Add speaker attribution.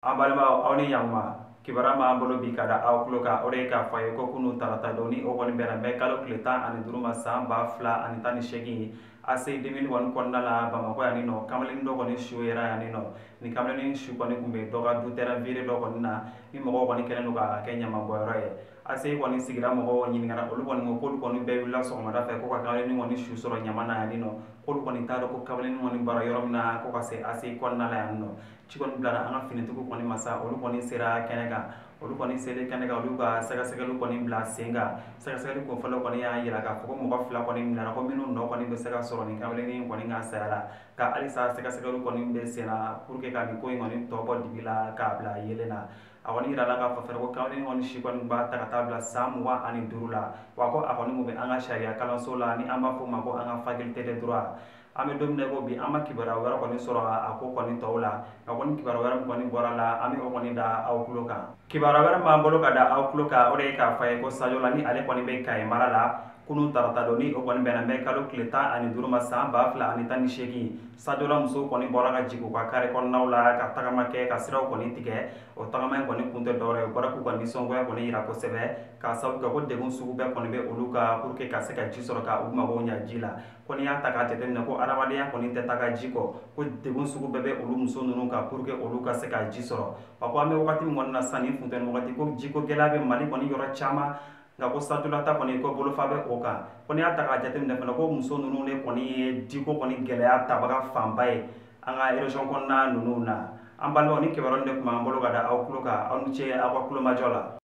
Speaker 1: An balimaw, aw ni ɲankuma. Kibaruya b'an bolo bi ka da aw tulo kan, o de ye k'a fɔ a ye ko kunun tarata don, ni o kɔni bɛnna mɛ kalo tile 15 ma san 2018, ACI 2000 kɔni kɔnɔna la Bamakɔ yan nɔ, kamalen dɔ kɔni su yera yan nɔ. Nin kamalen su kɔni tun bɛ dɔ ka du terrain vide dɔ kɔni na, ni mɔgɔw kɔni kɛlen don k'a kɛ ɲamanbɔnyɔrɔ ye. ACI kɔni sigira mɔgɔw ɲininkara, olu kɔni ko k'olu kɔni bɛɛ wulila sɔgɔmada fɛ ko ka kamalen kɔni su sɔrɔ ɲama na yan nɔ, k'olu kɔni t'a dɔn ko kamalen kɔni bɔra yɔrɔ min na ko ka se ACI kɔnɔna la yan nɔ. Ci kɔni bilara an ka finitigiw kɔni ma sa, olu kɔni sera kɛnɛ kan. Olu kɔni selen kɛnɛ kan, olu ka sɛgɛsɛgɛliw kɔni bila sen kan. Sɛgɛsɛgɛli kun fɔlɔ kɔni y'a jira k'a fɔ ko mɔgɔ 2 kɔni minɛra, ko minnu nɔ kɔni bɛ se ka sɔrɔ nin kamalenin kɔni ka saya la. Ka halisa sɛgɛsɛgɛliw kɔni bɛ sen na pour que ka nin ko in kɔni tɔ bɔ dibi la k'a bila yelen na. A kɔni yirala k'a fɔ fɛnɛ ko kamalenin kɔni si kɔni b'a ta ka taa bila san 25 la. Wa ko a kɔni kun bɛ an ka sariya kalanso la, ni an b'a fɔ o ma ko an ka faculté de droit. An bɛ don min na i ko bi, an ma kibaruya wɛrɛ kɔni sɔrɔ a ko kɔni tɔw la. Nka kɔni kibaruya wɛrɛ min kɔni bɔra la, an bɛ o kɔni da aw tulo kan. Kibaruya wɛrɛ min b'an bolo ka da aw tulo kan, o de ye k'a fɔ a ye ko Sadio la, ni ale kɔni bɛ Kayi mara la, kunun tarata don, ni o kɔni bɛnna mɛ kalo tile 15 ma san 2018, Sadio la musow kɔni bɔra ka jigin u ka kare kɔnɔnaw la ka tagama kɛ ka siraw kɔni tigɛ. O tagama in kɔni kun tɛ dɔwɛrɛ ye, u bɔra k'u ka nisɔngoya kɔni yira kosɛbɛ, k'a sababu kɛ ko degun sugu bɛɛ kɔni bɛ olu kan pour que ka se ka ji sɔrɔ ka u mago ɲɛ ji la. Ko n'i y'a ta k'a jateminɛ ko adamadenya kɔni tɛ taa ka ji kɔ, ko degun sugu bɛɛ bɛ olu muso ninnu kan pour que olu ka se ka ji sɔrɔ. Wa ko an bɛ wagati min kɔni na sisan, nin funteni wagati, ko jiko gɛlɛya bɛ Mali kɔni yɔrɔ caman, nka ko Sadio la ta kɔni ko bolofa bɛ o kan. Ko n'i y'a ta k'a jateminɛ fana, ko muso ninnu de kɔni ye jiko kɔni gɛlɛya tabaga fanba ye an ka région kɔnɔna ninnu na. An balimaw, ni kibaruya de tun b'an bolo ka da aw tulo kan. Aw ni ce aw ka tulomajɔ la.